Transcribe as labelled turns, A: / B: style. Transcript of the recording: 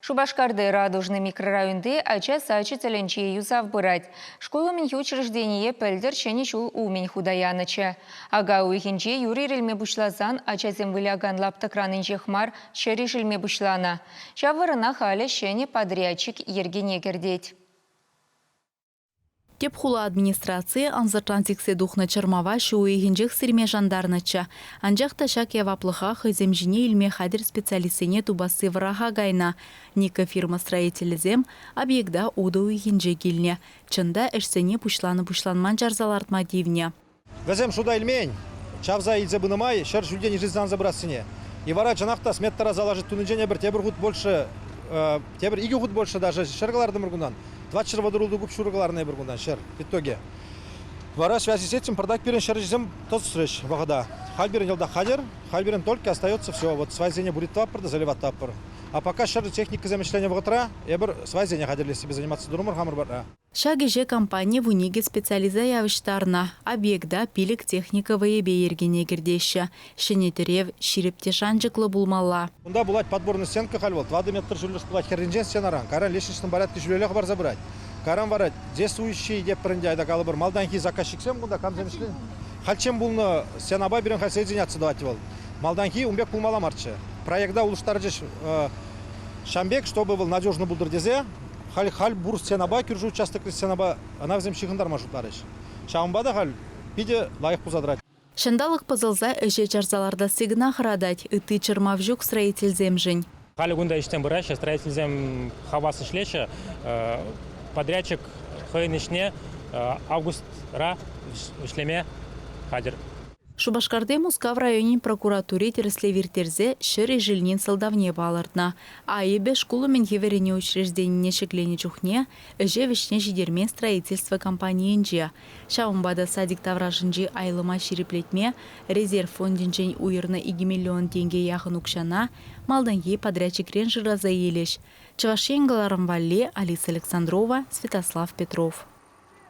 A: Шупашкарти Радужный микрорайонти ача сачӗ тӗлӗнче юсав пырать. Шкул умӗнхи учреждение пӗлтӗр Ҫӗнӗ ҫул умӗн хута янӑччӗ. Ака уйӑхӗнче юр ирӗлме пуҫласан ачасем вылякан лаптӑкран инҫех мар ҫӗр ишӗлме пуҫланӑ. Ҫав вырӑна халӗ ҫӗнӗ подрядчик йӗркене кӗртет.
B: Тӗп хула администрацийӗ ӑнсӑртран сиксе тухнӑ чӑрмава ҫу уйӑхӗнчех сирме шантарнӑччӗ. Анчах та ҫак яваплӑха хӑйсем ҫине илме хатӗр специалистсене тупасси вӑраха кайнӑ. Ника фирма строителӗсем объекта утӑ уйӑхӗнче килнӗ. Чӑн та, ӗҫсене пуҫланӑ-пуҫланман чарса лартма тивнӗ.
C: Вӗсем шута илмен, чавса илсе пынӑ май ҫӗр ҫӳлтен ишӗлсе анса пырассине. И вара чӑнах та сметтара заложить тунинчен эпир тепӗр хут больше, тепӗр икӗ хут больше даже ҫӗр кӑлартӑмӑр кунтан. 430 ултӑ куб ҫурӑ кӑларнӑ эпир кунтан ҫӗр в итоге. Вара связи с этим пӑртак пирӗн ҫӗрӗҫсем тӑсрӗҫ вӑхӑта. Халь пирӗн йӑлтах хатӗр, халь пирӗн только остается все. Вот свайсене бурит-тӑватпӑр та заливать-тӑватпӑр. А пока ҫӗр техникӑсем ӗҫленӗ вӑхӑтра эпир свайсене хатӗрлессипе заниматься турӑмӑр хамӑр патра.
B: Ҫак ӗҫе компани 12 специалиста явӑҫтарнӑ. Объекта пилӗк техника вӑйӗпе йӗркене кӗртеҫҫӗ. Ҫӗнӗ тӗрев ҫирӗп те шанчӑклӑ пулмалла.
C: Унта пулать подпорная стенка халь вӑл тӑватӑ метр ҫӳллӗш пулать хӗрринчен стенаран. Кайран лестничный порядке ҫӳлелле хӑпарса пырать. Кайран вара действующий тепӗр ӗнтӗ айта калӑпӑр малтанхи заказчиксем кунта камсем ӗҫленӗ. Хальччен пулнӑ стенапа пирӗн халь соединяться тӑвать вӑл. Малтанхи ун пек пулмалла марччӗ. Проекта улӑштарчӗҫ ҫам пек, чтобы вӑл надежно пултӑр тесе. Халь халь пур стенапа, кӳршӗ участокри стенапа ӑна вӗсем ҫыхӑнтарма шутларӗҫ. Ҫавӑнпа та халь питӗ лайӑх пулса тӑрать.
B: Ҫанталӑк пӑсӑлса ӗҫе чарса лартасси кӑна хӑратать, ытти чӑрмав ҫук строительсемшӗн.
D: Халӗ кунта ӗҫсем пыраҫҫӗ, строительсем хавас ӗҫлеҫҫӗ. Подрядчик хӑйӗн ӗҫне августра вӗҫлеме хатӗр.
B: Шупашкарти Мускав районӗн прокуратури тӗрӗслев ирттерсе ҫӗр ишӗлнин сӑлтавне палӑртнӑ. Айӑпӗ шкул умӗнхи вӗренӳ учрежденине ҫӗкленӗ чухне ӗҫе вӗҫне ҫитермен строительство компанийӗнче. Ҫавӑнпа та садик таврашӗнчи айлӑма ҫирӗплетме резерв фондӗнчен уйӑрнӑ 2 миллион тенке яхӑн укҫана малтанхи подрядчикрен шыраса илӗҫ. Чӑваш Ен кӑларӑм валли Алиса Александрова, Святослав Петров.